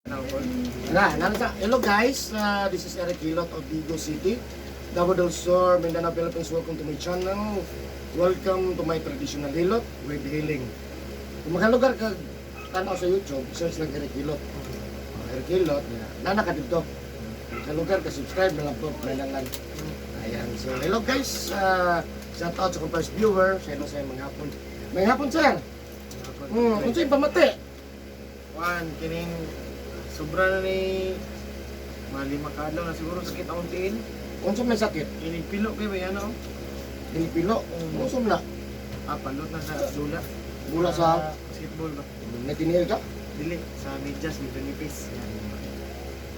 Na, nasa, hello guys, this is Eric Hilot of Vigo City, Davao del Sur, Mindanao, Philippines. Welcome to my channel. Welcome to my traditional hilot with healing. Kung makalugar ka tanaw sa YouTube, search lang Eric Hilot. Oh, Eric Hilot, yeah. Nana ka dito. Makalugar ka, subscribe na lang po, na lang. Ayan, so hello guys, shout out sa akong first viewer, sa hello sa mga hapon. May hapon, sir. Unsa yung pamati? Juan, kining sobra na ni mga 5 ka adlaw na siguro sakit akong tiil. Unsa may sakit? Kining pilo kay ba yan oh? Pilipilo. Unsa man na? Ah, palot na sa dula. Bula sa Basketball ba? Nagtiniil ka? Dili sa medyas medyo nipis.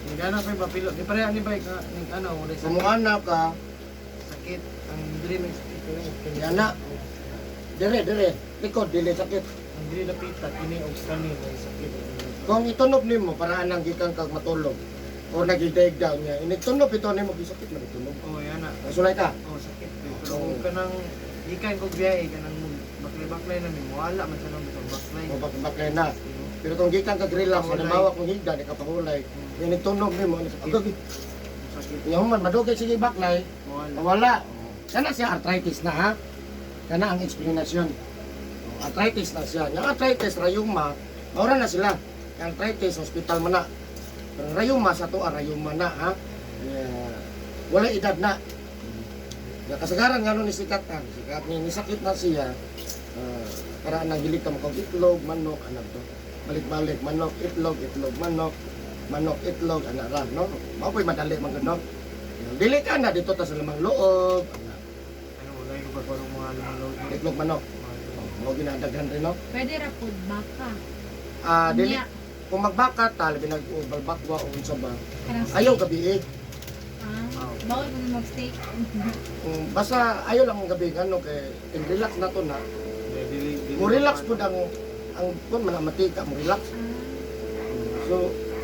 Ning ano kay ba pilo? Di pareha ni ba ka ning ano wala sakit. Kumuana ka, Sakit ang dili may sakit kini. Yana. Dire, dire, likod, dili sakit. Ang dili lapita kini og kani may sakit. Kung itunob nimo para anang gikan kag matulog o nagigdaig daw niya, initunob ito nimo sakit man itunob. Oh, yana. Nasulay ka. Oh, sakit. Pero kung kanang gikan kog biyahe kanang baklay-baklay na mi wala man sa nang baklay. O baklay na. Pero kung gikan kag relax, halimbawa kung higda di ka pahulay, initunob nimo ano agag. Sakit. Nya man madugay sige baklay, Wala. wala. Kana siya arthritis na ha. Kana ang explanation. Arthritis na siya. Yung arthritis, rayuma, maura na sila. Yung arthritis, hospital man na. Pero rayuma, sa to, rayuma na ha. Yeah. Wala edad na. Ya, kasagaran nga ni sikat ha. Sikat ni sakit na siya. Para nang hilig ka makong itlog, manok, anak to. Balik-balik, manok, itlog, itlog, manok, manok, itlog, anak ra, no? Mao po'y madali man gud, no? Dili ka na dito ta sa lamang loob, anak. Ano wala yung pagparong mga limang loob. Itlog, manok. Mo ginadaghan rin, no? Pwede ra pod baka. Ah, dili Unya, kung magbaka ta labi nag balbakwa o unsa ba. Kanang steak. Ayaw gabi eh. Ah, bawal mo mag-steak. Kung basta ayaw lang ang gabi ano kay in relax na to na. Dili dili. Mo relax pud ang kun man matika mo relax. Ah, So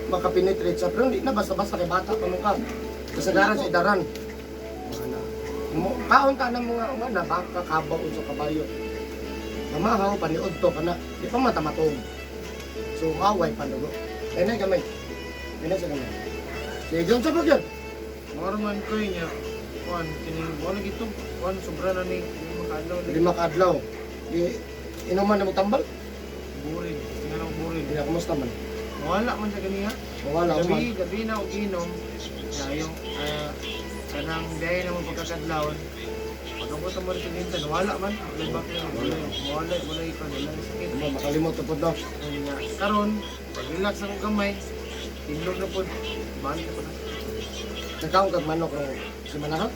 makapenetrate sa pero hindi na basta-basta kay bata pa man ka. Kasagaran sa idaran. Mga na. Mo kaon ta ng mga nga na baka kabaw unsa kabayo. Mamahaw paniud to kana di pa man ta matuog. So away panugo. Kaya gamay. Kaya sa gamay. Sige, unsa ba gyud? Moro man ko niya. Kuan kining wala gito. Kuan sobra na ni 5 ka adlaw ni. 5 ka adlaw. Di inuman na mo tambal? Burin. Tingnan ako burin. Hindi na kumusta man. Wala man sa ganiha. Wala man. Gabi, gabi na og inom. Na yung kanang biyahe na mo pagkakadlawon. Pagkabot mo rin sa wala man. Wala baklay, wala wala wala ikon, wala sakit. Mo makalimot na pud no. Nga, karon pag relax ako gamay, tindog na pod. Balik na pod. Nagkaon kag manok rong semana ha?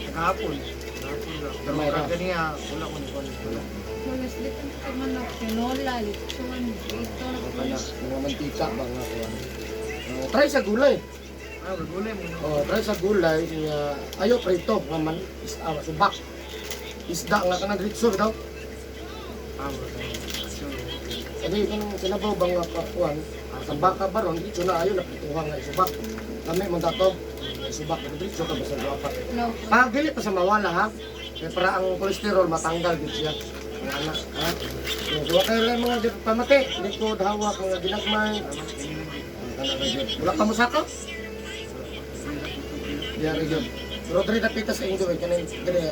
Kahapon. Kahapon ra. Pero Gamay ra. ganiha, wala ko ni kuan. Wala. Mga slit ang pag manok, tinola, lechon, ito na O kana mga mantika ba nga kuan. Try sa gulay. Ah, gulay mo. Oh, try sa gulay niya. Ayo prito nga man is, subak. Isda nga kanang diretso daw. Ah, sure. Adi kanang sinabaw ba nga kuan? Sa baka baron diretso na ayo na prituhan nga isubak. Lami man dato. Isubak na diretso ka basta duha. No. Pag dili pa sa mawala ha. Kaya para ang kolesterol matanggal gid siya. Ang anak ha. So wa kayo lang mga pamati, likod hawak mga ginagmay. Ang kana ra gyud. Wala ka mosaka? Diya ra gyud. Pero diri dapita sa inyo eh kanang diri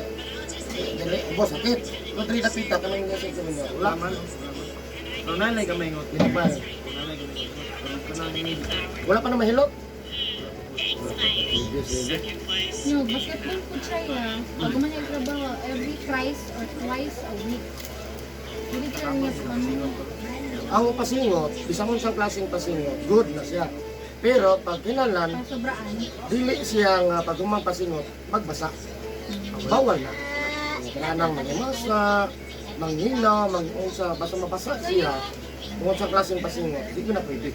dili ubos sakit. Pero diri dapita kanang sa inyo niya. Wala Wala man. Wala man. Pero nalay gamay ngot. ginagmay. Nalay gamay ngot. Pero kanang need. Wala pa na mahilot. Sige, sige. Yo, basketball po siya ya. Pag man yung trabaho, every thrice or twice a week. Dili ka niya sa ano. Ang pasingot, bisan unsang klaseng pasingot, good na siya. Pero pag kinalan, Ang sobraan. dili siya nga pag humang pasingot, magbasa. Bawal na. Kailangan mangimasa, manghina, mangunsa, basta mabasa siya. Kung sa klaseng pasingot, di ko na pwede.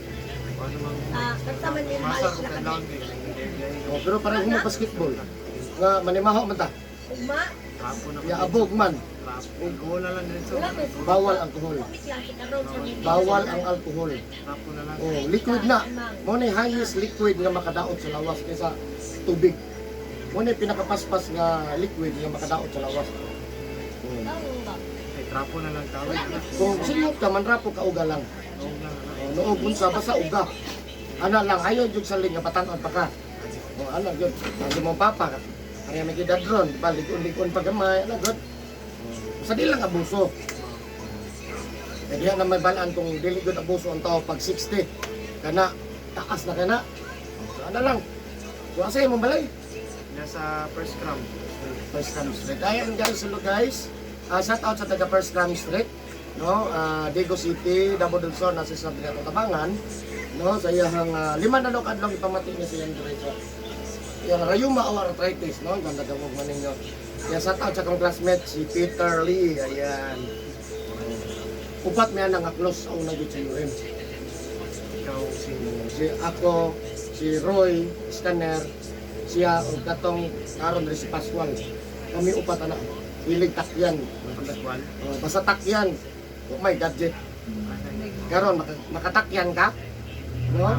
Ano mang Ah, kasama niya masa balik ko na kami. kadlawon kay. O, pero parang humang basketball, nga manimaho man ta, Ugma, Hapon na. yaabog man, Alcohol na lang diretso. wala may bawal alkohol. Comic lang kita ron sa meeting. Bawal ang alkohol. Hapon na lang. O, liquid na. Mo na highest liquid nga makadaot sa lawas kaysa tubig. Mo na pinakapaspas nga liquid nga makadaot sa lawas. Ay, trapo na lang tawag. Kung singot ka, manrapo ka uga lang. Noog lang. O, noog unsa, basta uga. Ano lang, ayo jud sa nga batanon pa ka. O ano gyud, ang mong papa ka. Kaya may gidad ron, di ba? Likon-likon pa gamay, ano gyud. Sa di lang abuso. Kaya diya na may balaan kung dili gyud abuso ang tao pag 60. Kana taas na kana. So ano lang. So asa imong balay? Nasa first cram. First Cram Street. Ayan guys, hello guys. Shout out sa taga First Cram Street. No, Diego City, Davao del Sur, nasa sa Triato Tabangan. No, sa iyang lima na daw kadlong ipamati niya sa iyang diretso. Yang rayuma o arthritis, no? Ang ganda damog man ninyo. Yan, shout out sa akong classmate si Peter Lee. Ayan. Upat may nga close sa una gyud sa UM. Ikaw si Si ako, si Roy Scanner, siya og katong karon rin si Pascual. Kami upat ana. Hilig takyan. Pascual. Oh, basta takyan. Oh my gadget. Karon makatakyan ka? No?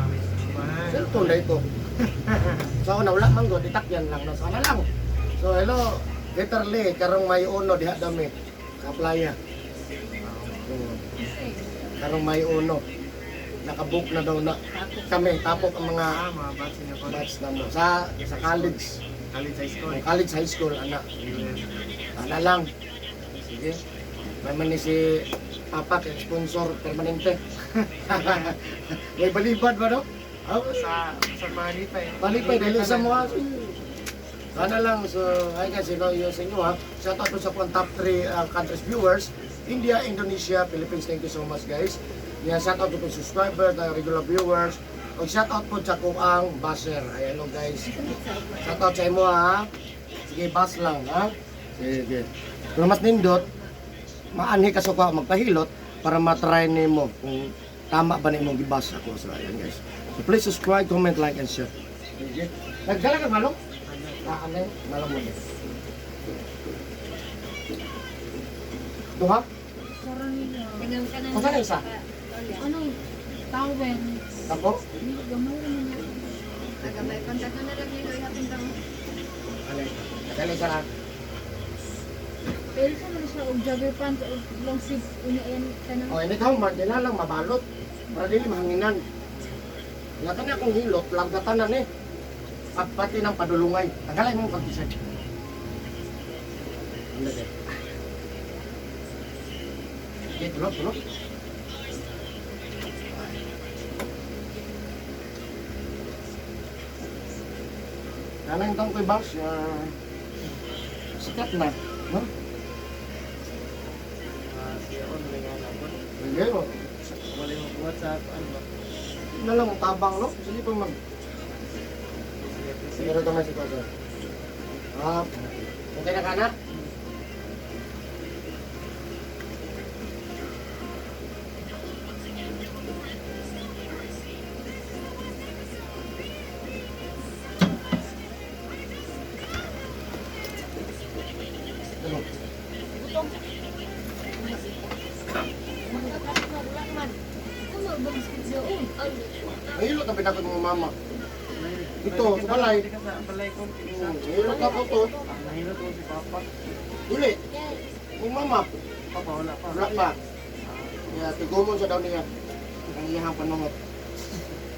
Cellphone na ito. So na wala man gud itakyan lang no. So ana lang. So hello, literally karong may uno diha dami sa playa. Oh, karong may uno. Nakabook na daw na kami tapok ang mga Mga batch niya ko. batch na mo sa college. College high school. College high school ana. Ana lang. Sige. May man ni si Papa kay sponsor permanente. May balibad ba no? Oh, Sa Malipay. Palipay dahil sa mga sana lang. So ay guys, hello yun sa inyo ha. Shout out po sa kong top 3 countries viewers, India, Indonesia, Philippines. Thank you so much guys. Yeah, shout out to po subscriber, the regular viewers. O shout out po sa kung ang basher. Ay hello guys. Shout out sa imo ha. Sige, bas lang ha. Sige. Pero mas nindot, maanhi ka sa kuha magpahilot para matry nimo kung tama ba nimo gibas ako. So ayan guys. So please subscribe, comment, like, and share. Sige. Nagdala ka malong? Ah, ano yun? Malong mo din. Duha? Sarang niya. Kung saan isa? Ano? Towel. Tapo? Hindi, gamay naman niya. Agamay, kontakto na lang nilo, ihapin ka mo. Ano yun? Nagdala isa na. Pero sa man siya, og jogger pants, og long sleeves, unya yan ka na. O, ini ka, Mark, na lang, mabalot. Para dili mahanginan. Wala ka na akong hilot, langgatanan eh. At pati ng padulungay. Tagalay mo pag-t-shirt. Ano din? Okay, tulog, tulog. Ano yung taong ko'y boss? Sikat na. No? Si On, may nga na. Hindi, oh. Wala yung WhatsApp, ano ba? Na lang, ang tabang, no? Sige pa mag... Sige, Siguro ito may sitwasyon. Ah, okay na ka na? Ano? Ano ba biscuit doon? Nahilot ang pinakot ng mama. Ito, sa balay. Sa balay ko. Nahilot ako to. Nahilot ko si Papa. Dili. Yung mama. Papa, wala pa. Wala pa. Kaya tigumon sa daw niya. Ang iyahang panungot.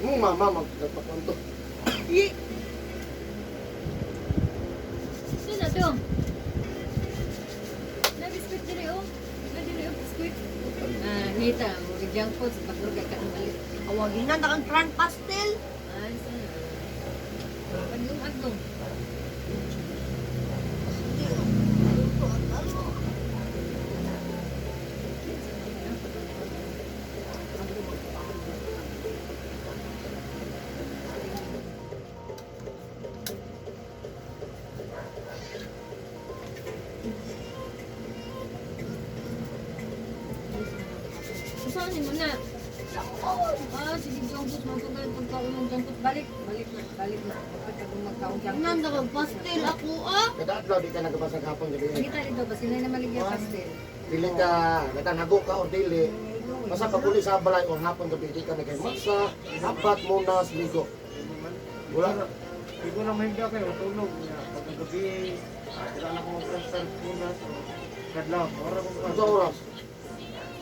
Yung mama magpagpakwento. Sino na to? Na biscuit diri oh. Na diri oh biscuit. Ah, nita, mo junk food sa paglugay ka ng balik. Awagin na, nakang grand pastel. Ay, sana. Pag-lumat to. Hindi, oh. Ito, ang talo. Saan mo na? Ah, sige, junk food. Magpagay pagkaon ng junk food. Balik, balik na, balik na. Pagka kung magkaon junk food. Nanda kang pastel ako ah. Kada adlaw di ka nagabasa hapon gabi. Kita dito, ba sila na maligya pastel? Dili ka, natanhago ka or dili. Basta paguli sa balay or hapon gabi di ka nagay-masa, hapat muna ligo. Wala. Hindi ko na mahinga kayo, tulog. Pagkagabi, wala na akong mag-transfer muna. So, kadlaw, oras ko Sa oras.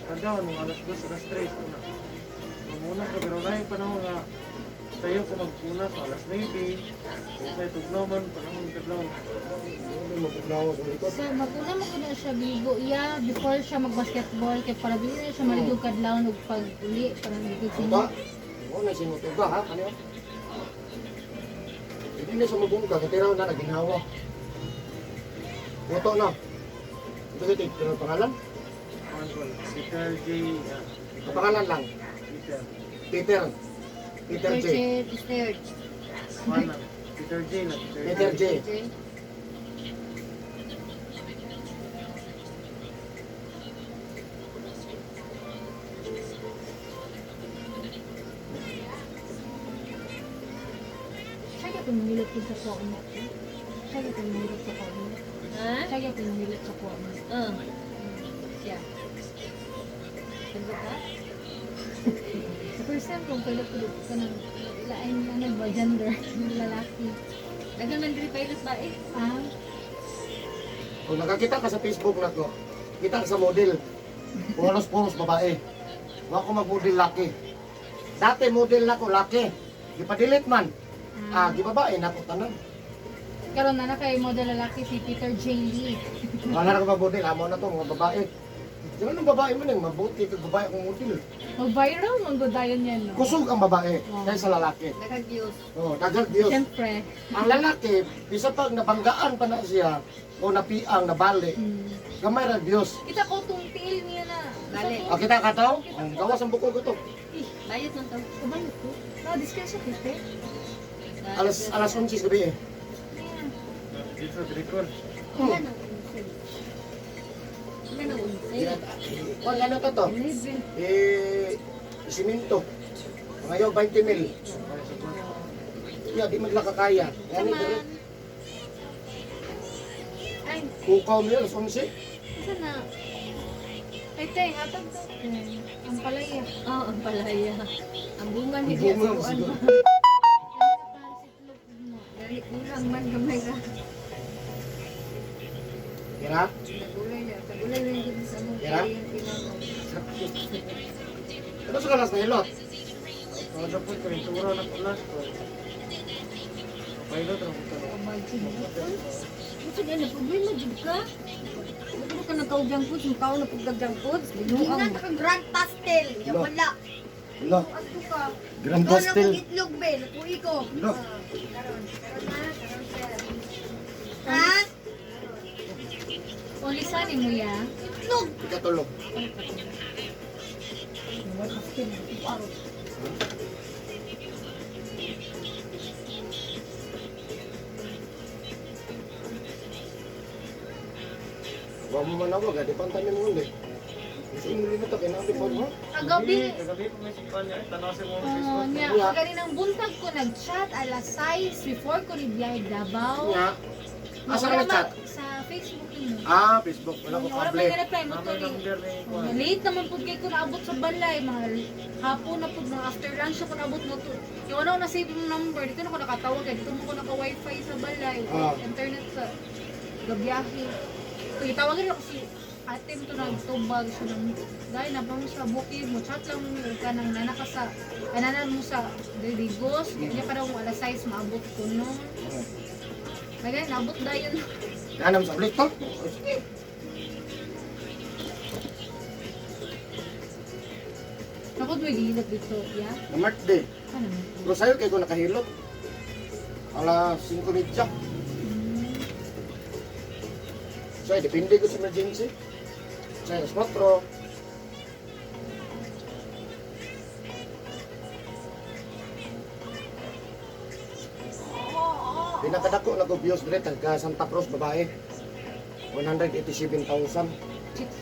Kadlaw, nung alas 2, alas 3. Muna ka, pero na yung panahon nga, Tayo ko magpunas alas 9. Kung tugnaw man, panahon kadlaw. Hindi mo tugnaw sa likod. So, maguna mo na siya bigo iya before siya mag-basketball kay para dili na siya maligog kadlawon og pag-uli para maligog Tuga. siya. Oo, na sinutuga ha. Ano yun? Hindi na siya magbungka. Katiraw na, naginawa. Puto na. Ito ito, ito ang pangalan? Peter J. Ang pangalan lang. Peter. Peter. Peter J. Peter Kuan lang. Peter J lang. Peter J. J. Siya kay pumilot sa kuha mo. Siya kay pumilot sa kuha mo. Ha? Siya kay pumilot sa kuha mo. Ah. Siya. Sagot ka? First time kong pilot ko ko nang lain ano ba gender ng lalaki. Dagan man diri pilot ba eh? Ah, Kung nakakita ka sa Facebook na ko, kita ka sa model. Puros-puros babae. Wa ko mag-model laki. Dati model na ko laki. Gipa-delete man. Ah, gibabae na ko tanan. Karon na na kay model lalaki si Peter J. Lee. Wala na ko mag-model, amo na to mga babae. Di ba nung babae man yung mabuti kag babae akong model. Mag-viral man gud dayon yan no. Kusog ang babae kaysa lalaki. Nakagyos. Oh, daghang Diyos. Siyempre. Ang lalaki, bisa pag nabanggaan pa na siya o napiang, nabali, gamay ra Diyos. Kita ko tong tiil niya na. Bali. Ah, kita ka to? Ang gawas ang bukog ito. Bayot man to. Kabayo ko. No, discretion kita. Alas alas 11 sa gabi eh. Yeah. Dito sa record. Wala na unsa. Wala na unsa. Kung ano to to? 11. Eh, siminto. Ngayon, 20 mil. Yeah, di man lang kakaya. Yan Sama. ito. Ay, Kukaw mo yun, alas 11. isa na. Ay, te, hatag to. Ang palaya. Oh, ang palaya. Ang bunga ni Ang diya bunga, sa kuan siguro. ba? Dali kulang man gamay ra. Tira? Tagulay na, tagulay na jud sa among Tira? kaya tinawag. Ano sa kalas na hilot? Mga dapat karintura na pulas ko. Pilot ra ko to. Unsa na problema jud ka? Ano ka nagkaw junk food, mukhaw na pud junk food. Tingnan ka grand pastel. Ya Lo. wala. Lo, Ato ka. Grand Ikaw na Pastel. kong itlog be, napuhi ko. Lo. Karon, karon na, karon sir. Ha? Ulisa ni mo ya. Itlog. Ikatulog. Wa mo manawag, di pa ang tanim mo ulit. Kasi imo ito, kinabi po mo. Kagabi. Kagabi pa may sipan niya. Tanaw sa mga Oo, Facebook. niya. Wala. Kaganinang buntag ko nag-chat alas 6 before ko ni biyahe Davao. Nga. Asa ka Wala nag-chat? Sa Facebook nimo. Ah, Facebook. Wala ko Wala pa kable. ka-reply mo Namay to. number ni kuan. Late naman pud kay ko naabot sa balay mga hapon na pud mga after lunch ako naabot mo to. Yung ano na save yung number dito na ko nakatawag kay dito mo ko naka wifi sa balay, internet sa gabiyahe. So gitawagan ako si ate mo to nagtubag siya ng dahil na mo sa bukid mo chat lang mo ka nang nana ka sa ananan mo sa Digos kanya pa daw mo alas 6 maabot ko noon. Lagay naabot dayon. Nanam sa ulit to? Sige. Nakod mo gihilot dito, ya. Na day. Ano mo? Pero sa'yo kay ko nakahilot. Alas 5:30. So, ay, depende ko sa emergency. Sa alas 4. Pinakadako na ko views dire taga Santa Cruz babae. 187,000 Chicks.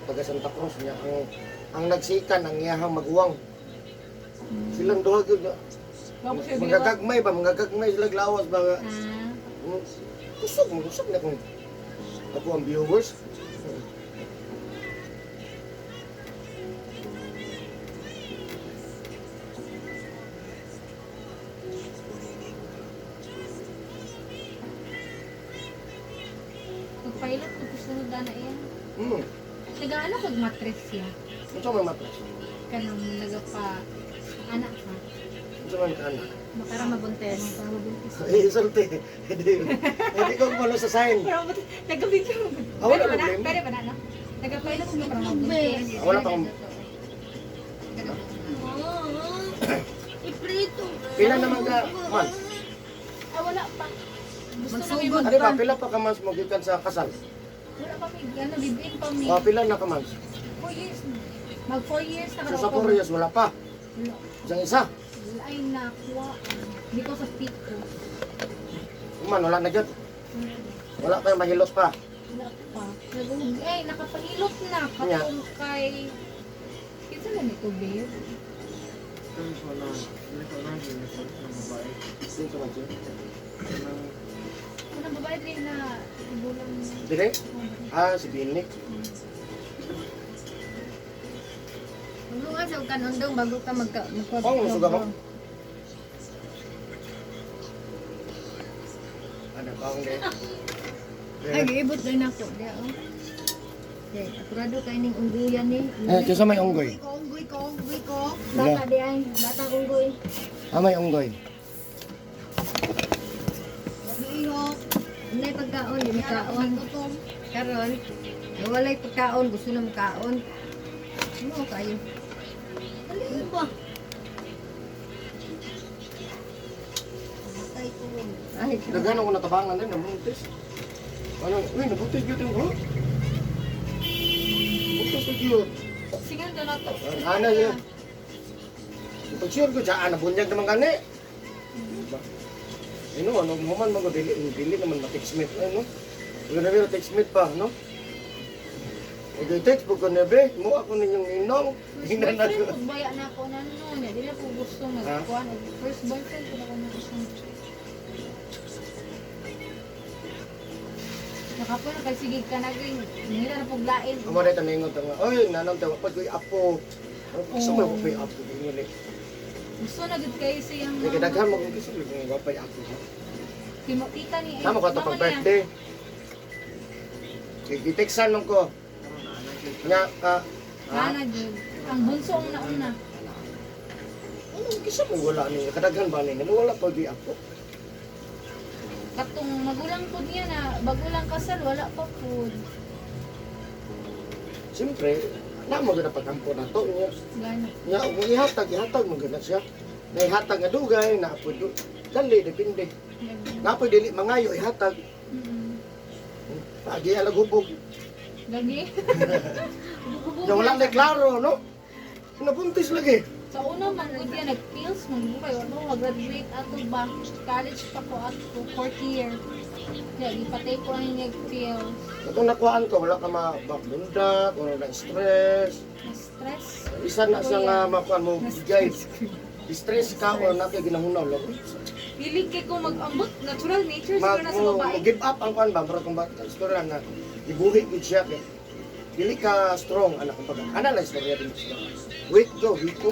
taga Santa Cruz niya ang nagsikan ang iyahang maguwang. Silang duha gyud. Bago siya Mga gagmay ba, mga gagmay sila lawas ba. Ah. Kusog, kusog na kung ako ang viewers. Pag-pilot ko gusto na na iya. Nagaano kog matres siya. Unsa may matras? Kanang nagapa anak ka. Unsa man ka ana? Para mabuntis. Para mabuntis. Eh, insulti. Hindi hindi ko malo sa sign. Para mabuntis. Nagka-video mo. Ah, wala Pwede ba na? problema. Pwede ba na, no? Nagka-pilot mo para mabuntis. Ah, wala pang Iprito. Pila naman ka months? Ah, wala pa. Gusto na may Magsugod Ano ba, pila pa ka months mo gikan sa kasal? Wala pa may, ano, live-in pa may. O, pila na ka months? 4 years na. Mag 4 years na So, sa 4 years, wala pa. Wala. Isang isa. Ay, nakuha. Because of Pico. Kuman, wala na gyud. Wala pa yung mahilos pa. Wala pa. Nag ay, nakapahilot na. Nya. Katong kay... Kinsa na nito, babe? Kami sa unahan. Dili sa unahan, dili sa ng babae. Dito man siya. Kanang Kanang babae din na ibulang. Dire? Ah, si Binik. Ano nga sa kanondong bago ka magka magka. Oh, musuga mo. Ano, kaong di. Ay, giibot din ako. Di oh. Di, akurado kay ning ungguyan ni. Eh, kinsa may unggoy? Ko, unggoy ko, unggoy ko. Bata di ay, batang unggoy. Ah, may unggoy. Ihok. Unay pagkaon, di makaon. Gutom. Karon, nawalay pagkaon, gusto na makaon. Mo kayo. Ano ba? Matay ko. Ay, Daghan ako natabangan din, nabuntis. Ano, uy, nabuntis gyud yung bro. Buntis ko gyud. Sige na to. Ana niya. Pag sure ko siya, nabunyag naman gani. Diba? Ano, ano, human mga dili, dili naman ma-textmate, ano? Wala na pero textmate pa, no? Okay, text po ko na be, mo ako ninyong ninong. First Hina na boyfriend, ko. pagbaya na ako na noon. Di na po gusto magkuhan. First boyfriend ko na ako na gusto. Nakapo na kay sige ka na green. Nila na puglain. Amo na taningon ta nga, oy, nanong tawa pag ko'y apo. Gusto mo ko'y apo, ingon eh. Gusto na gud kayo sa iyang Kaya daghan mo kung gusto mo wapay apo. Tita ni Tama ko ito mama pag niya. birthday. Sige, teksan nung ko. karon na anak siya. Nga ka. Ha? Nana jud. Ang bunso ang nauna. Ano kisa mo wala ni kadaghan ba ni? Ano wala pa di apo. Katong magulang po niya na bago lang kasal wala pa po. Siyempre, na mo gud pagkampo na to niya. Gani. Nga kung ihatag, ihatag mo gud na siya. Na ihatag nga dugay na apo du. Dali depende. Na apo dili mangayo ihatag. Pagi alag hubog. Lagi. Nga wala na klaro no. Nabuntis lagi. Sa una man gud yan nag-pills man gud kayo ano mag-graduate ato ba college pa ko ato fourth year. Kaya gipatay ko ang niyag pills. Katong nakuhaan ko wala ka mabakbundak, wala na stress. Na stress. Isa na siya nga makuan mo bigay. Stress ka o na kay ginahunaw lang. Dili kay ko mag-ambot natural nature Mag siguro na sa mo, babae. mo give up ang kuan ba murag kung bata istorya na gibuhi gud siya kay dili ka strong anak kumbaga. Ana lang istorya din siya. Wait go, wait ko.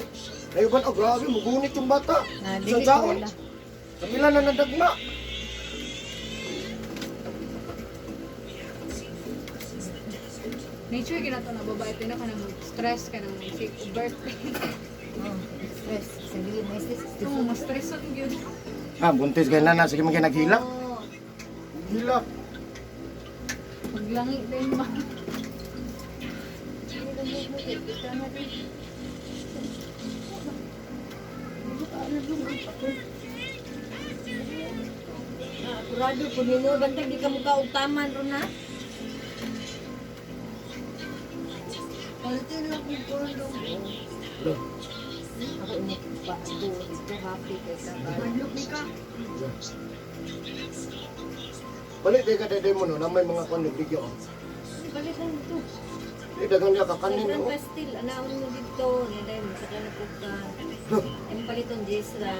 Ayun oh grabe mugunit yung bata. Na, Sa dili ko jaon. wala. Kapila na nadagma. Nature ginato na babae pero ka nang stress ka nang sick birthday. Oh, stress. Sa dili mo stress. Oo, mas stress ang gyud. Ah, buntis kay nana sige man kay naghilak. Oo. Hilak. Paglangi din ba. Akurado po nimo bantag di ka muka og taman ron na. Palitin lang kung kondom. Lo. Ako imo pa ako dito happy kay ka. Madlok ni ka. Balik kay kada mo no na may mga kuan bigyo. oh. Balik lang dito. Di daghan niya kakanin Grand oh. pastil, anaon mo dito. Nga dahil, masakay na po ka. Ang paliton, Jess ra.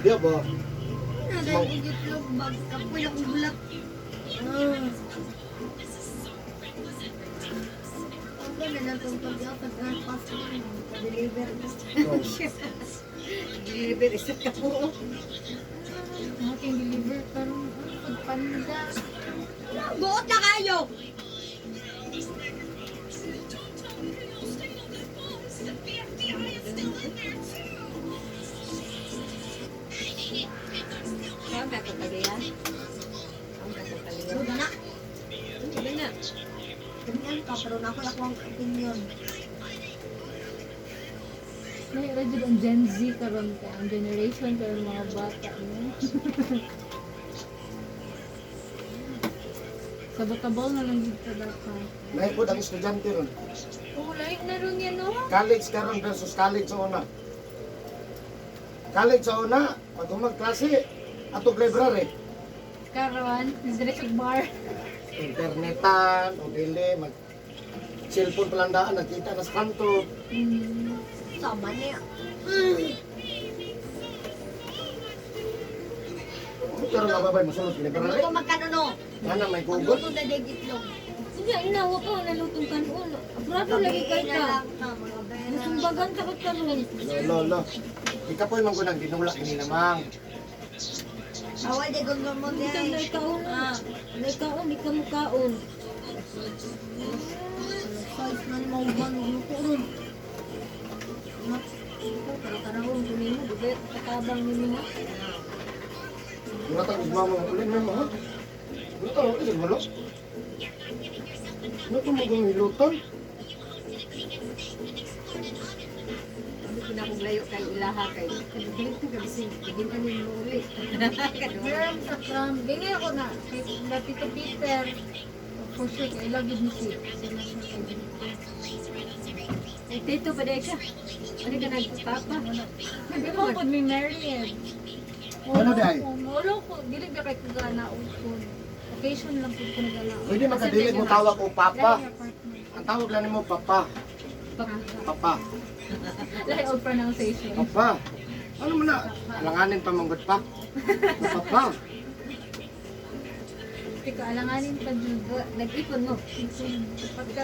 Di ba? Ano dahil kong itlog bag. Kapoy akong bulak. Ah, Ang ganda lang itong pag-apat grand pastel. Pa-deliver na. deliver isa ka po. Ang aking deliver karon pagpanda. Buot na kayo! ka to kaliya? Ang ka to kaliya? So, na. Ano na? Ganyan ka, pero na ako ang opinion. May ra jud ang Gen Z karon ka, ang generation karon mga bata no. Sabot-tabol na lang jud kada ka. Naipod ang estudyante ron. Oh, lahi na ron yan no. College karon versus college sa una. College sa una, pag klase, atog library. Karon, diretso bar. Internetan, o dili, mag cellphone palandaan, nagkita na sa kanto. Sama niya. Pero nga babay, masulod library. Ano magkano no? Nga may Google. Magluto na din itlog. Unya ina wa pa nalutong kanon. Apurado lagi kay na ka. lang ka, mga bera. Nasumbagan ta ka karon. Lo, lo, lo. Ikapoy man ko nang dinula ini namang. Bawal di gonggong mo Hindi ka di. na kaon. Na kaon, di ka mo kaon. Size na ni mauban, luto ron. Pero karon kunin mo, dugay katabang nimo. Mura tang mama mo ulit mo ha. Mura tang ulit mo lo. Ano to mo kong hilutan? Hindi ko na kong layo kay ilaha kay. Dili ko gabisin, bigin ano mo uli. Meron sa cram. Ganyan ako na. Kay na Tito Peter. For sure, kay lagi ni si. Sila siya kay Ay tito pa dai ka. Ano ka nagpapa? Hindi mo po mi married. Ano day? Wala ko. Dili ba kay kugana ukon. Occasion lang po ko nagala. Pwede makadilit mo tawag o papa. Lahi apartment. Ang tawag lang nimo papa. Papa. Lahi old pronunciation. Papa. Ano mo na? Alanganin pa manggod pa. Papa. Tika, alanganin pa jud. Nag-ipon mo. Pagka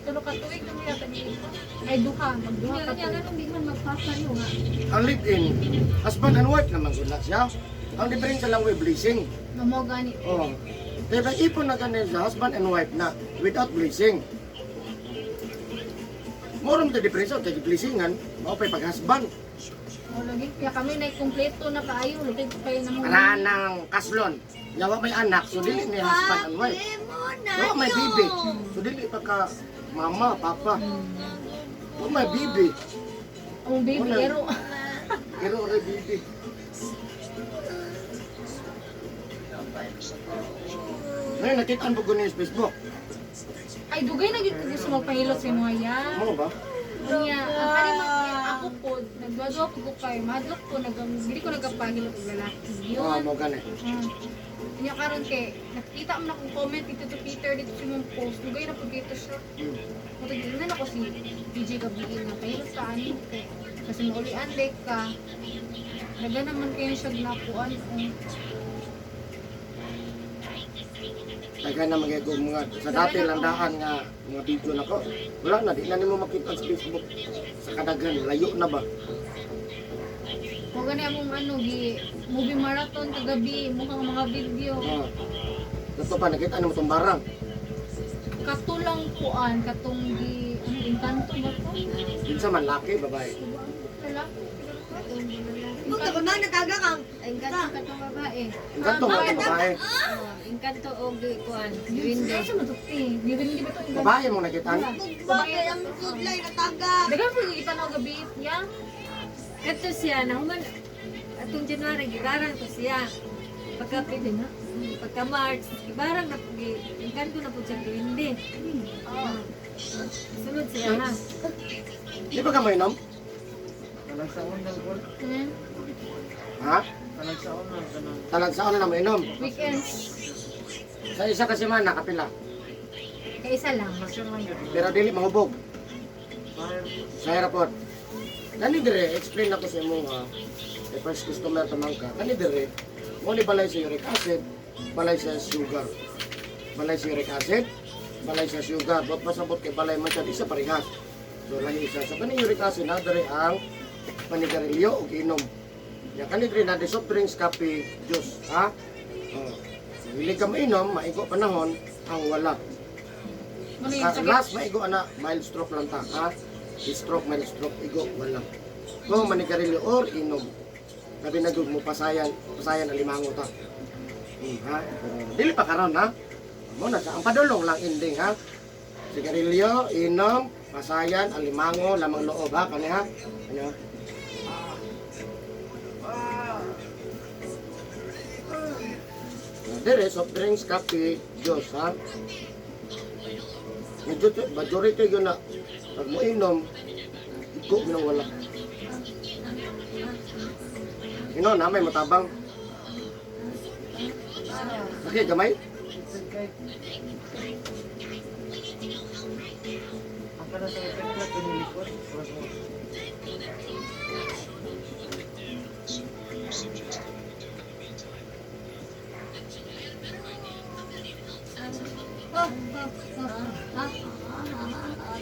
tulo ka tuig kami yata dito. Ay duha, magduha Unya ka unya tuig. nganong di man magpapa no nga. Ang live-in, husband and wife naman gud na siya. Ang diferensya lang way blessing. Mamo gani. Oh. Kaya ba ipon na ganin sa husband and wife na without blessing. Moro mo diferensya kay blessingan, mao pay pag-husband. O lagi kaya kami na kompleto na kaayo, lagi kay namo. Ranang kaslon. Yawa may anak, so dili ni husband and wife. Yawa may bibi. So dili pa ka mama, papa. Wa may bibi. Ang baby Wala. pero Pero ore bibi. Ngayon, nakita ang bugo niya sa Facebook. Ay dugay na gyud ko gusto magpahilot sa imo ya. Mo ba? Unya, ang kani man ako po, nagduwa-duwa po ko kay mahadlok ko nag dili ko nagapahilot og lalaki. Oo, Yun. mo gani. Unya karon kay nakita mo na akong comment dito to Peter dito sa imong post. Dugay na po dito siya. Mutag na ako si DJ Gabriel na pahilot sa ani kay kasi maulian lek ka. Daga naman kayo siya gnakuan. Oh. Taga na mga mga sa dati lang daan nga mga video na ko. Wala na, di na nimo makita sa Facebook. Sa kadagan, layo na ba? Mo gani among ano gi movie marathon kagabi mukhang mga video. Oo. Ito pa, nakita na mo itong barang. Katulang kuan katong gi ano engkanto ba to? Kinsa man, laki, babae. Lalaki. Punta ko na, nataga kang. Ay engkanto ka tong babae. Engkanto man itong babae. Oh, engkanto og kuan. Yun, Duwende. sa matukti. Di ba to? Babae mong nakita. Bugba, kaya ang sudlay, nataga. Dagan po yung ipanaw gabi. Ya. Kadto siya na human atong January gibarang to siya. Pagka Pwede na. Pagka March, gibarang na po gi engkanto na po siya duwende. Oo. Sunod siya ha. Di ba ka mainom? Talagsaon lang ko. Ha? Talagsaon lang kanang. Talagsaon na mainom. Weekends. Sa isa kasi man, nakapila. Kaisa lang. Pasyon lang yun. Pero dili mahubog. Fire. Sa airport. Kani dire, explain ako sa imo nga. The first customer tamang ka. Kani dire, mo ni balay sa uric acid, balay sa sugar. Balay sa uric acid, balay sa sugar. Bot pasabot kay balay man siya di sa parehas. So lahi isa sa kani uric acid na dire ang panigarilyo ug inom. Ya kani dire na di soft drinks, kape, juice, ha? Oh. Dili ka mainom, maigo panahon ang wala. Ano yung Sa sakit? last maigo ana, mild stroke lang ta, ha? Stroke, mild stroke, igo, wala. Kung manigarilyo or inom. Labi na jud mo pasayan, pasayan alimango ta. Ha? Pero dili pa karon ha. Mo na sa ang padulong lang ending ha. Sigarilyo, inom, pasayan, alimango, lamang loob ha kani ha. Ano? Dire soft drinks, kape, juice ha. Medyo majority yun na pag mo inom, iko mo nang wala. Ino na may matabang. Okay, gamay. Ang kana sa effect na pinilikot. Oras mo. Ah, ah, ah, ah, ah,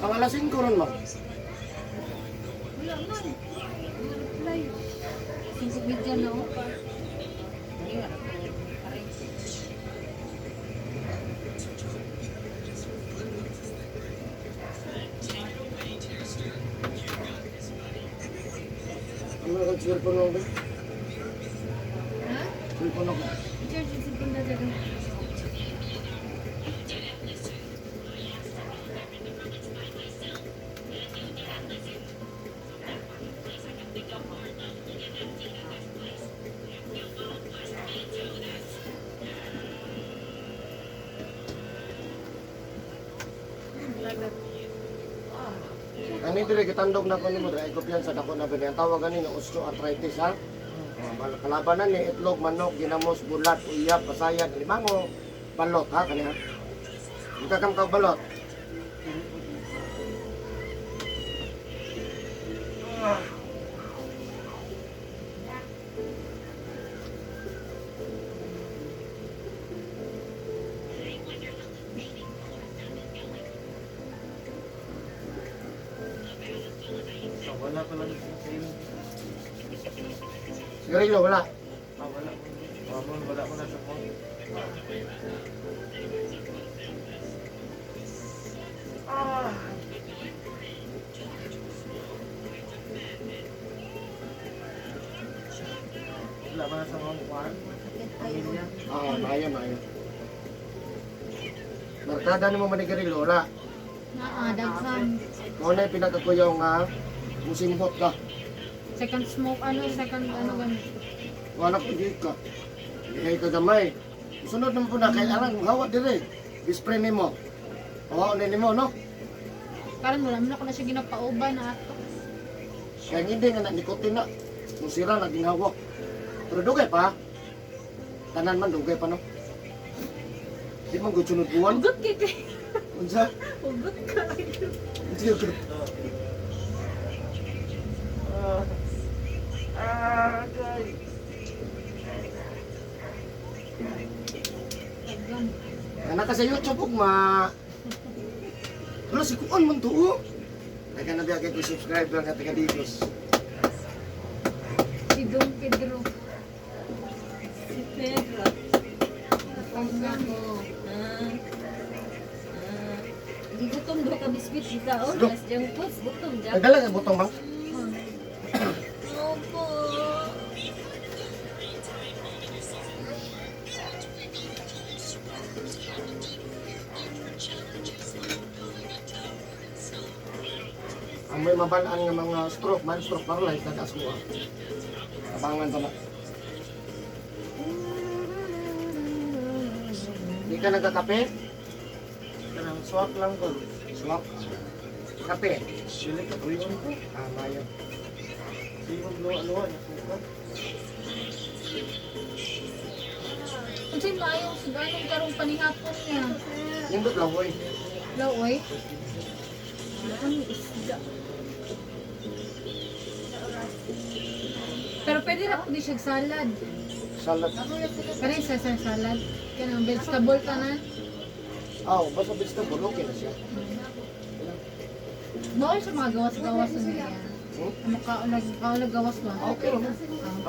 Ang alas 5 ron mo. Wala man. Wala reply. Singko na oh. Ano ang cellphone mo? ba? Ha? Cellphone ako. I-charge yung cellphone na dyan. Ang hindi gitandog na ko nimo dry ko sa dako na bini. Ang tawag gani nga osteoarthritis ha. Oh, kalabanan ni itlog, manok, ginamos, bulat, uyab, pasayan, limango, balot ha kani ha. Ika kam kag balot. Ah, wala pa lang sa iyo. Sigarilyo wala. Ah, wala. Wala wala ko na sa phone. Ah. Wala ba na sa mga kuwan? Sakit kayo. Pamilya? Ah, maayo maayo. Barkada nimo manigarilyo wala. Naa, daghan. Mao na yung pinakakuyaw nga musimhot ka. Second smoke, ano, second, ano, ganun. Wala ko di ka. Kay ka gamay. Sunod naman po na kay arang hawa dire. Bispre nimo. Hawa ni nimo no. Karon wala man ako na siya ginapauban na ato. Kaya hindi nga na nikotin na. Musira naging hawak. Pero dugay pa. Tanan man dugay pa no. Di man gud sunod buwan. Ugot kay kay. Unsa? Ugot ka. Unsa gud? Ah. Ah, guys. Daghan. Kana ka sa YouTube ug ma. Wala si kuon man tuo. Taga na biya kay ko subscribe lang ka taga Digos. Si Dong Pedro. Si Pedro. Daghan. Ah. Ah. Gigutom do ka biskwit kita oh. Go. Las junk foods gutom junk. Nagdala sa butong bang. Opo. Ang may mabalaan nga mga stroke, man stroke paralyzed nagaas mo. Abangan ta na. Di ka nagkakape? Kanang swak lang ko. Swap. Kape. Dili ka uyon ko. Ah, mayo. Sige mong luwa-luwa niya suka. Unsay maayong suganong karong panihapon niya. Nindot lang, hoy. Laoy. Ano isda? Pero pwede ra pud siya salad. Salad. Kani sa sa salad. Kanang vegetable tanan. Ah, oh, basta vegetable, okay na siya. Bawal sa mga gawas-gawas na niya. Hmm? Ang makaunag gawas ba? Okay naman.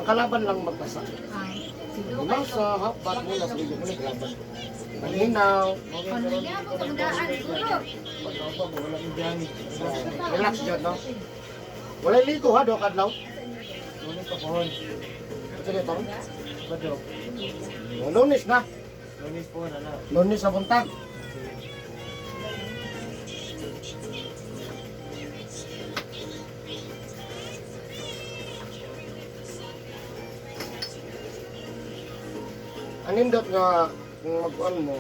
Ang kalaban lang magpasa. Ah, sige. Masa, hapat mo, nasa ligo mo na kalaban. Malinaw. Kanya po pagdaan siguro. Pagkaupa ba wala yung biyahe. Relax dyan, no? Wala ligo ha, do kadlaw. Lunes pa pohon. Sige, taro. Sabado. Lunes na. Lunes po na na. Lunes sa buntag. Anindot nga kung magkuan mo,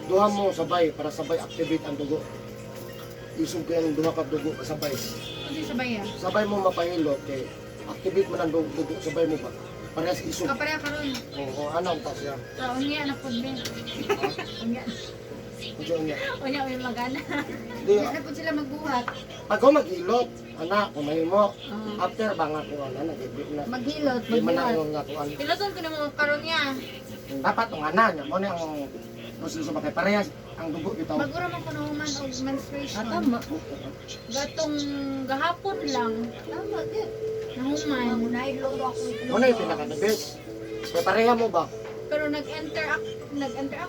duha mo sabay para sabay activate ang dugo. Isog kay ang duha ka dugo sabay. Ano sabay ah? Sabay mo mapahilot kay activate man ang dugo, dugo sabay mo ba. Parehas isog. Kapareha karon. Oo, ano ang tas siya. Sa unya na pud be. Unya. Unsa niya? Unya may magana. Di, Hindi na po sila magbuhat. pag ko maghilot, ana, kung mahimo, Ah. after ba nga kuan ana, nag-ibig na. Maghilot, Di man na magbuhat. yung nga kuan. Piloton ko na mga karon niya. Dapat ang ana niya, mo ni ang proseso ba kay parehas ang dugo bitaw. Bagura man kuno man og menstruation. Ah, tama. Gatong gahapon lang Tama, di. nahuman. Mangunay lo ako. Mo na yung pinaka the best. Kay pareha mo ba? Pero nag-enter up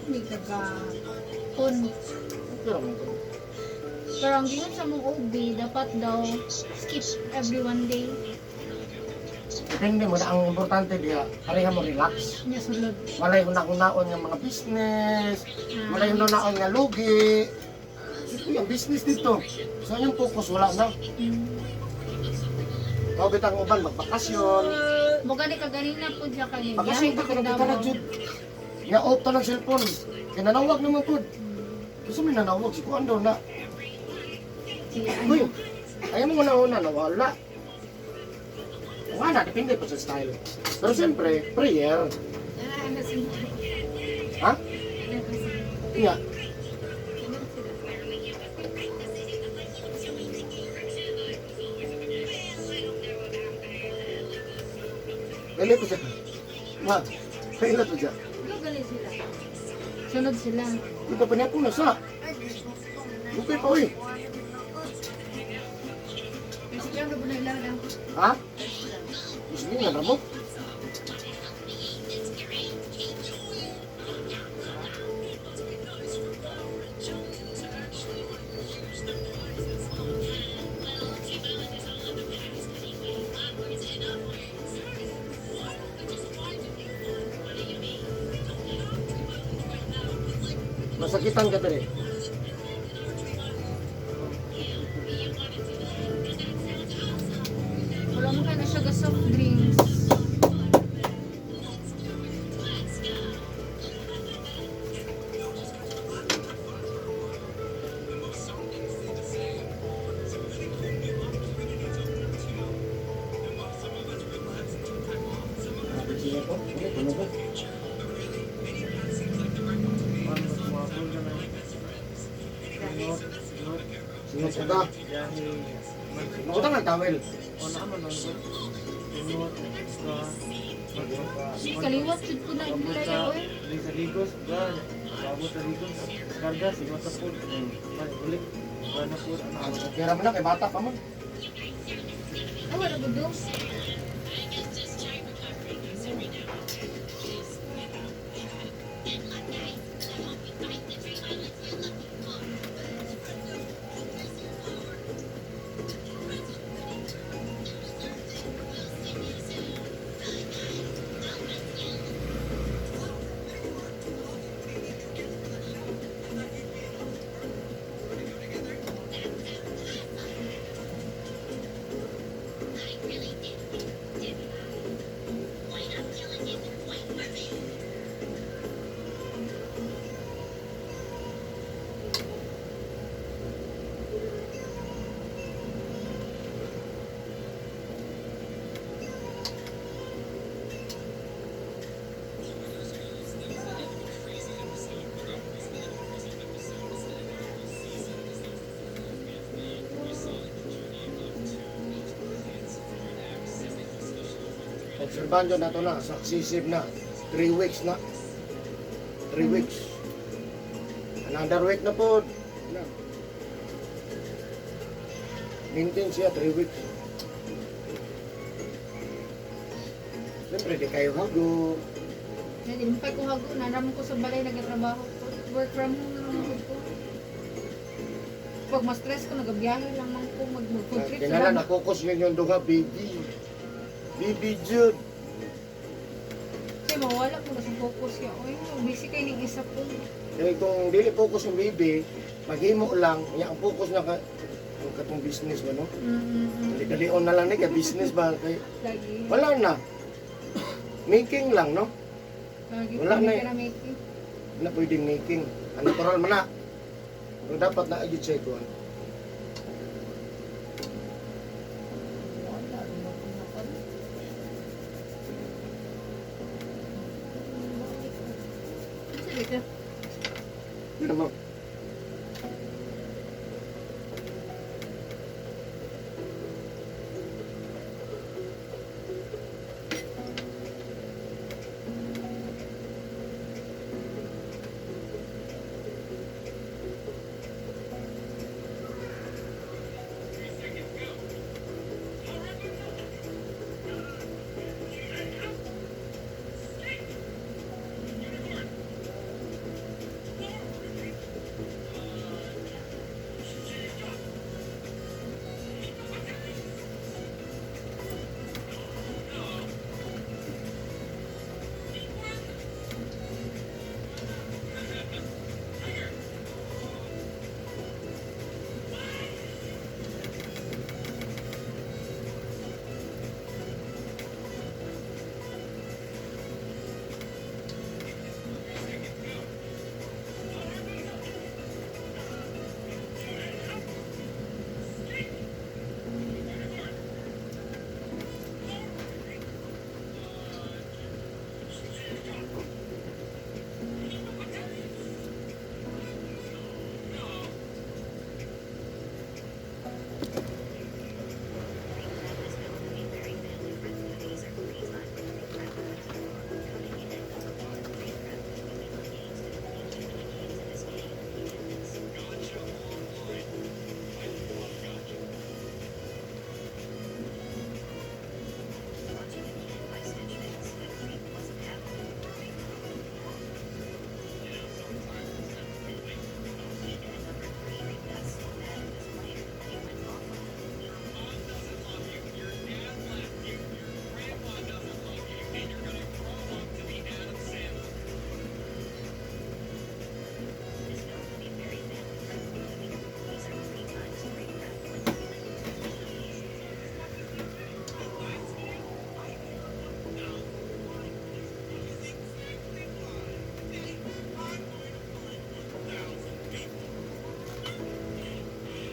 ni kagapon. Okay ra man to. Pero ang gingon sa mong OB, dapat daw skip every one day. Depende mo na ang importante diha, pareha mo relax. Nya sulod. Walay una-unaon nga mga business, Ah. walay una-unaon nga lugi. Ito yung business dito. So yung focus wala na. Tawag bitang uban magbakasyon. Mo gani ka ganina po siya kay Bakasyon ka kanang kita na jud. Nga off ta ng cellphone. Kay nanawag naman pud. Gusto may nanawag si kuan daw na. Si Uy, ano? ayaw mo una-una nawala. Wala, depende pa sa style. Pero siyempre, prayer. Ha? Iya. Dali ko siya. Ma, kaila to siya. Ano sila? Sunod sila. Ito pa niya po na sa. Okay pa, uy. Ha? Gusto niya na mo? Masakitan ka dere. Wala mo kaya na siya ga soft drinks. Sige po. Sige, tunog ba? Ano mga full na. Singot, singot. Singot ko ka. Biyahe. Singot ka ng towel. O naman nun. Singot. Ka. Si kaliwat jud ko na Abot ilaya sa oy. di sa Ligos, ba? Abot sa Ligos. Karga, singot sa pool. Balik. Ba na pool. Ano? Ah, okay ra man na kay bata pa man. Ay wala gud dong. Obserbahan dyan nato na, successive na. 3 weeks na. 3 weeks. Another week na po. Na. Maintain siya, 3 weeks. Siyempre, di kayo hago. Hindi mo kay ko hago na ko sa balay nagatrabaho ko. Nag-work from home na lang ko. Pag ma-stress ko, nagabiyahe lang man ko, mag-food trip Kinala sila. na focus yun yung duha baby. Baby Jude. Kasi mawala ko na sa focus ya. Oy, busy kay ning isa po. Kaya kung dili focus yung baby, maghimo lang, nya ang focus na ka ang katong business ba no? Dali-dalion na lang ni kay business ba kay Lagi. wala na. Making lang no? Lagi. Wala na eh. Na making. Wala pwedeng making. Ang natural man na. Pero dapat na agad siya kuan. Wala, ano ko na pala. Sige ka. Yun naman.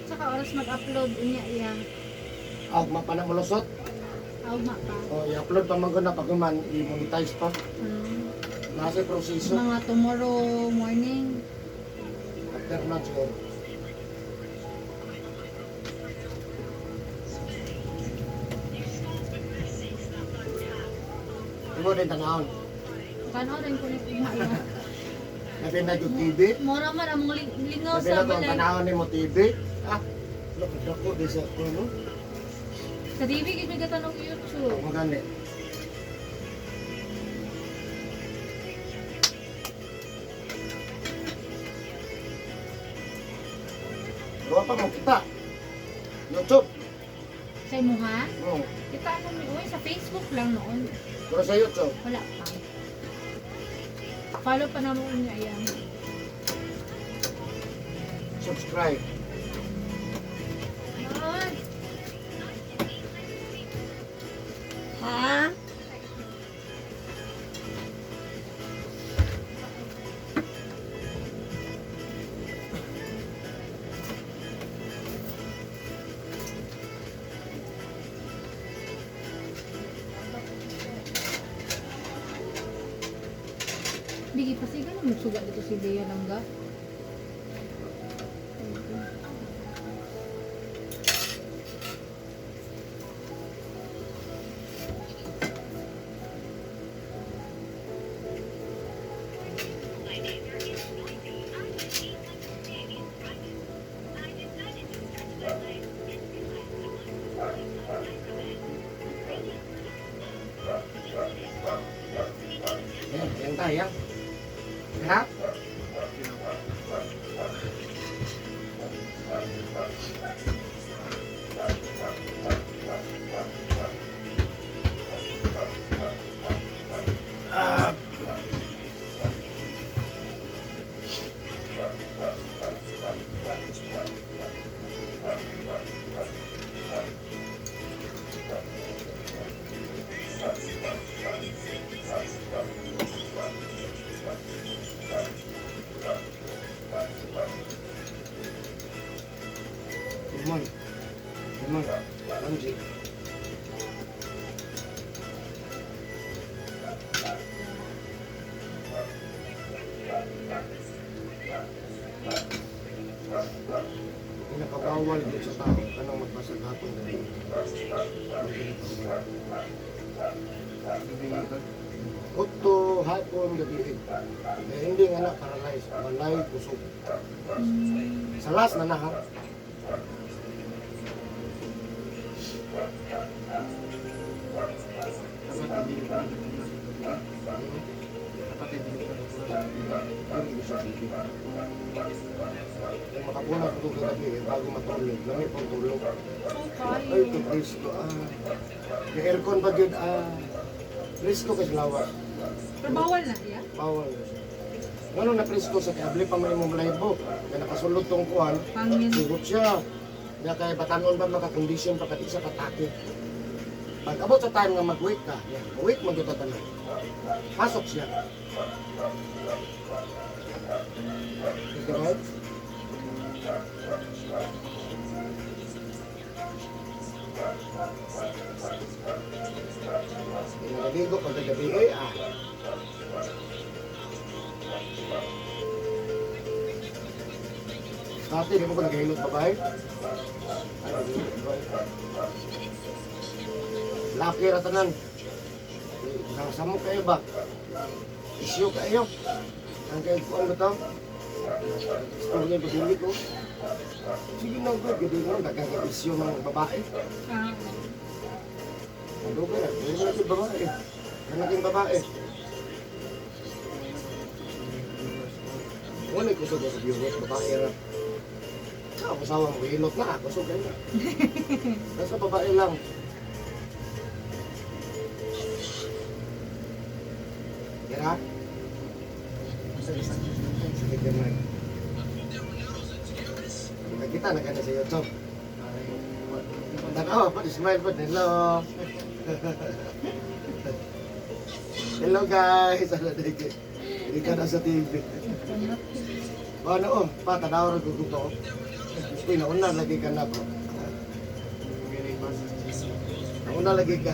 Saka oras mag-upload unya iya. Aw, mapa na molusot. Aw ma pa. O, i-upload pa man ko na pag man i-monetize pa. Nasa proseso. Mga tomorrow morning. After na siguro. Imo din tanahon. Tanaw rin ko ni ugma iya. Labi na yung TV. Mura man ang mga lingaw Labi sa na kung balay. tanahon ni mo TV. Ah, dako di sa kuno. Sa TV gid may gatanong YouTube. Ako gani. Gawa pa mo kita. YouTube. Sa imo ha? Oo. Kita ano ni oy sa Facebook lang noon. Pero sa YouTube. Wala pa. Follow pa namo unya iya. Subscribe. Ay, Ha? Bigi pasiga na magsuga dito si Bea langga. Ayan, ayan tayo. Ha? Sino? Come on. Come on. Angie. Pinakabawal dito sa tao kanang magbasag hapon gabi. Pinakabawal. Gabi ka. Otto hapon gabi. Eh, hindi nga na paralyzed, walay kusog. Sa last na na ha. Dapat hindi ka nagpunas sa gabi. Dapat hindi ka nagpunas sa gabi. Hindi ko siya sige. Yung makapunas ko kagabi eh, bago matulog, lami pong tulog. Okay. Ay, ito presko ah. Yung aircon ba yun ah. Presko kasi lawas. Pero bawal na siya. Bawal na siya. Ngano na presko sa kable pa man imong laybo. Kaya nakasulod tong kuan, Pangin. sugot siya. Kaya kay batanon ba makakondisyon pa kadi sa katake. Pag abot sa time nga mag-wait ka, yan, wait man gyud ta tanan. Pasok siya. Is that right? Nagaligo pagkagabi eh ah. Dati, di mo ko naghihilot babae? Ay, naghihilot babae. Laki ra tanan. Samok kayo ba? Isyo kayo. Ang kay kuan ba to? Istorya ba dili ko? Sige na ko, gidi mo daghang kay isyo ng babae. Ah. Ano ba na? Dili na si babae. Kanaking babae. Wala ko sa viewers, babae ra. Ako asawa mo, hilot na ako, so na. Nasa babae lang. Tira? Sige ka man. Nakita na ka na sa YouTube. Ay, what? Tanawa pa, smile pa. Hello. Hello guys. Ano na hindi ka na sa TV. Ano oh, pa tanaw ra gugug ko. Gusto na una lagi ka na bro. Magaling ba sa Una lagi ka.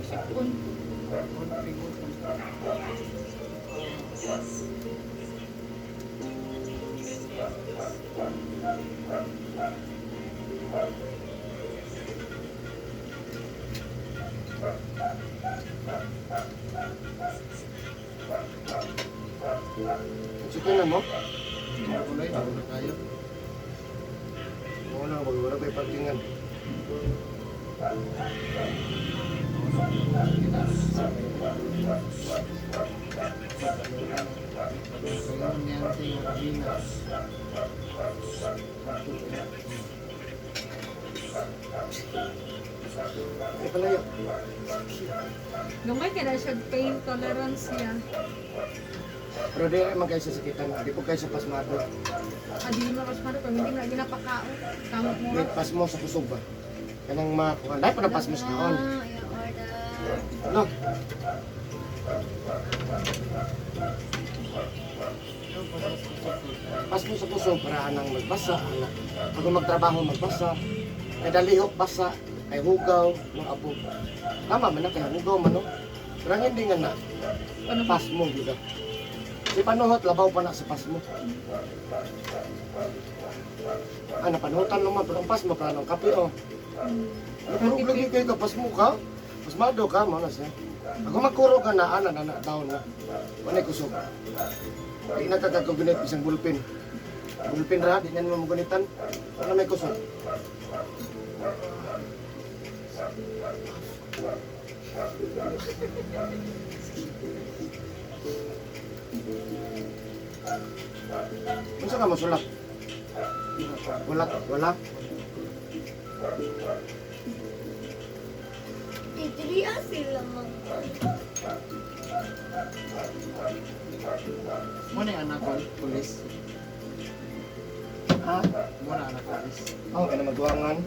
Sipon. Sige na mo. Kulay, bago na tayo. Oo na, wag wala pa parkingan. Kayo niyan sa Regina. Ay palayo. Gamay kaya na siya pain tolerance niya. Pero di man kayo sa sakitan, di po kayo sa pasmado. Ah, di mo mas maro, pero hindi na ginapakaon. Kamot mo. Di pasmo sa kusog ba? Kanang makuha. Dahil pa na pasmo sa kaon. Ah, yung order. Ano? Pasmo sa kusog para anang magbasa, anak. Pag magtrabaho magbasa, kay dalihok basa, kay hugaw, mga abo. Tama man na kay hugaw man no. Pero ang hindi nga na, Ano ba? pasmo gyud ah. Si panuhot labaw pa na sa pasmo. Ah, napanuhutan naman pero ang pasmo para ng kape oh. Pero lagi kay ka pasmo ka. Pasmado ka mo na siya. Ako magkuro ka na, ana na, na, down na. Wala kusog. Di na ka kagagunit isang bulpin. Bulpin ra, di na mo magunitan. Wala may kusog. Unsa ka mosulak? Wala, wala. Titiriya sila mga. Mo na yung anak ko, pulis. Ha? Mo na anak pulis. Oh, kaya na magduangan.